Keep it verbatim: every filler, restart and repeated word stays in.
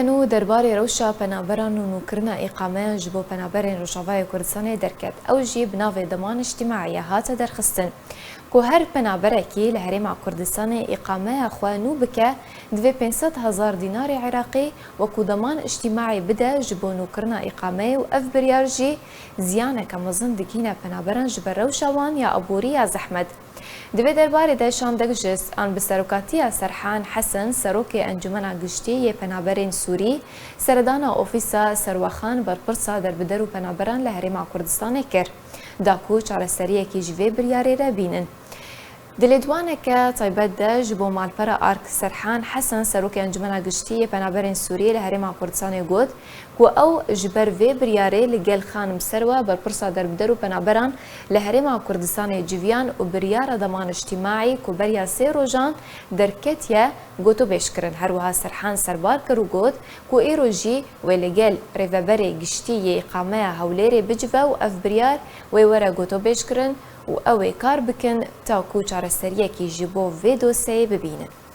Nû derbarê rewşa penaberan û nûkirina îqameyan ji bo penaberên Rojavayê Kurdistanê derket. Ew jî bi navê deman îctimaî ye hate derxistin ku her penaberekî li Herêma Kurdistanê îqameya xwe nû bike, divê pênc sed hezar dînarê Iraqî wekû deman îctimaî bide ji bo nûkirina îqameyê û ev biryar jî ziyaneke mezin digihîne penaberan ji ber rewşa wan ya aborî ya zehmet. Di vê derbarê de Şam Degijis an bi serokatiya Serhan Hesen, serokê Encumena Giştî yê Penaberên Sûrî, seredana Ofîsa Serwexan Berpirsa Derbider û Penaberan li Herêma Kurdistanê kir, da ku çareseriyekî ji vê biryarê re bînin. Di lêdwaneke taybet de ji bo malpera ARK Serhan Hesen, serokê Encumena Giştî yê Penaberên Sûriyê li Herêma Kurdistanê got, ku ew ji ber vê biryarê li gel Xanim Serwe, berpirsa derbider û penaberan li Herêma Kurdistanê civiyan û biryara deman îctimaî ku beriya sê rojan derketiye, gotûbêj kirin. Her wiha Serhan serbar kir û got ku îro jî wê li gel Rêveberê Giştî yê Îqameya Hewlêrê bicive û ev biryar wê were gotûbêj kirin û ew ê kar bikin ta ku çareseriyekî ji bo vê dosyeyê bibînin.